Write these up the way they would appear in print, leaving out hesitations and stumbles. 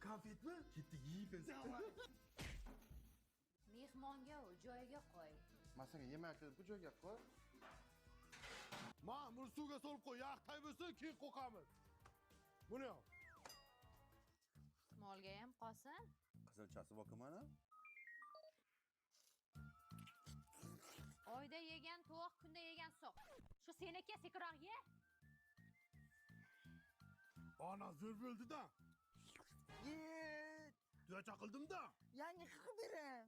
Konfetmi? Ketdik, yeymiz. Mehmonga u joyiga qo'y. Man senga yemak bu joyga qo'y. Ma, buni suvga solib qo'y, yaxtay bo'lsin, keyin qo'qamiz. Buni ham. Molga ham qolsin. Qizilchasi bor mana. Oyda yegan tovuq, kunda yegan so'q. Shu seniki, sekinroq ye. Ana zo'r bo'ldi-da. Ye, Tuya chaqildim-da. yangi qilib bering.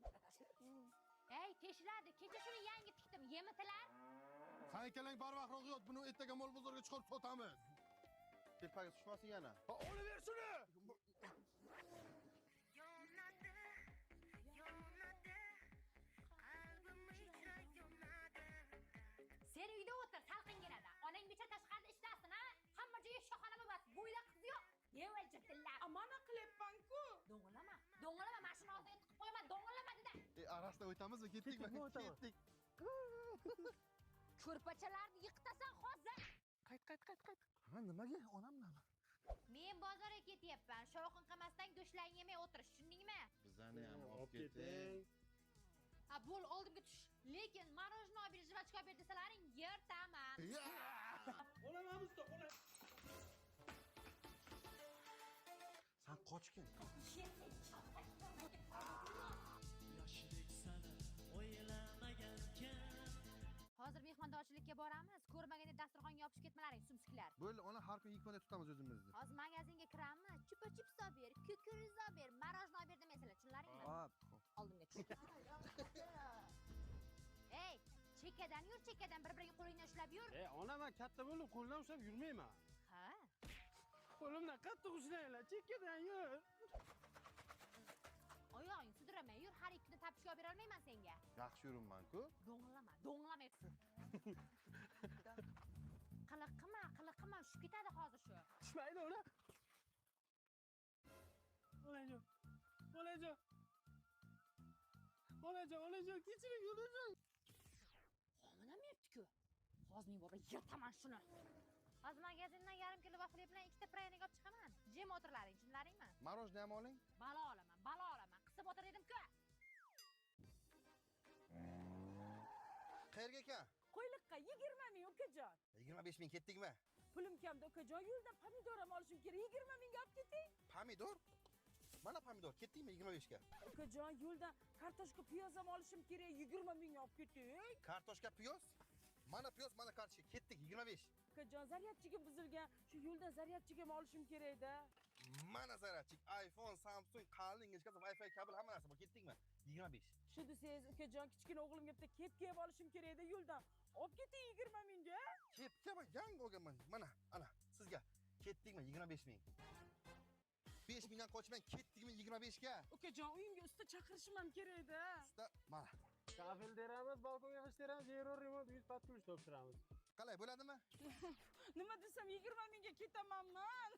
Ey, teshiladi. Kecha shuni yangi tikdim. Yemitilar. San ikkalang barvaqtroq yot, buni ertaga mol bozorga chiqarib sotamiz. Tepaga tushmasin yana. Ha, olaver shuni. Yonadi, yonadi, qalbim ichra yonadi. Sen uyda o'tir, salqinginada. Onang becha tashqarida ishlasin, ha? Hamma joyga shoxona bo'lmas. Bo'yda qiz yo'q. Yevel jitillar. Amana qilyapman-ku. Do'ng'illama. Do'ng'illama, mashina og'ziga tiqib qo'yma, do'ng'illama dedi. Arasida o'tamizmi? Ketdikmi? Ketdik. Ko'rpachalarni yiqitasan hozir. Qayt, qayt, qayt, qayt. Ha, nimaga onam nima? Men bozorga ketyapman. Shovqin qilmasdan go'shtlarni yemay o'tirish, tushundingmi? Bizani ham olib keting. Ha, bo'l, oldimga tush. Lekin мороженое olib ber, жвачка olib ber desalaring, yirtaman. Onam usta, onam. Sen qochgin. Yoshlik sani o'ylamagan kam. Hozir mehmondorchilikka boramiz. Ko'rmaganda dasturxonga yopishib ketmalaring, sumsiklar. Bo'ldi, ona har kun ikki tutamiz o'zimizni. Hozir magazinga kiramiz. Chupa chips olib ber, kukuruz olib ber, мороженое olib ber demaysanlar, tushunlaringmi? Hop. Oldimga tush. Ey, chekkadan yur, chekkadan bir-biringga qo'lingdan ushlab yur. Ona, men katta bo'lib qo'ldan ushlab yurmayman. Ha? Qo'limdan qattiq ushlanglar, chekkadan yur. Oyog'ing sudrama yur, har ikki kunda tapishga olib bera olmayman senga. Yaxshi yuribman-ku. Do'ng'illama, do'ng'illama. Qiliq qilma, qiliq qilma, tushib ketadi hozir shu. Tushmaydi ona. Onajon. Onajon. Onajon, onajon, kechiring, onajon. Homilamayapti-ku. Hozir men borib yirtaman shuni. Hozir magazindan yarim kilo vafli bilan ikkita pryanik olib chiqaman. Jim o'tirlaring, tushunlaringmi? Мороженое ham oling. Balo olaman, balo olaman. Qisib o'tir dedim-ku. Qayerga ekan? Qo'yliqqa 20 ming ukajon. 25 ming ketdikmi? Pulim kamda ukajon, yo'ldan pomidor ham olishim kerak. 20 mingga olib keting. Pomidor? Mana pomidor, ketdikmi 25 ga? Ukajon, yo'ldan kartoshka, piyoz ham olishim kerak. 20 mingga olib keting. Kartoshka, piyoz? Mana piyoz, mana kartoshka. Ketdik 25. Ukajon, zaryadchigim buzilgan. Shu yo'ldan zaryadchigim olishim kerak-da. Mana zaryadchik, iPhone, Samsung, qalin ingichkasi, Wi-Fi kabel hamma narsa bor. Ketdikmi? 25. Shu desangiz, ukajon, kichkina o'g'limga bitta kepka ham olishim kerak-da yo'ldan. Olib keting 20 mingga. Kepka yangi olganman. Mana, ana sizga. Ketdikmi 25 ming. 5 mingdan qochmang, ketdikmi 25 ga? Ukajon, uyimga usta chaqirishim ham kerak-da. Usta, mana. Kafel teramiz, balkonga g'isht teramiz, yero remont, 100 pat kumush topshiramiz. Qalay bo'ladimi? Nima desam 20 mingga ketamanman.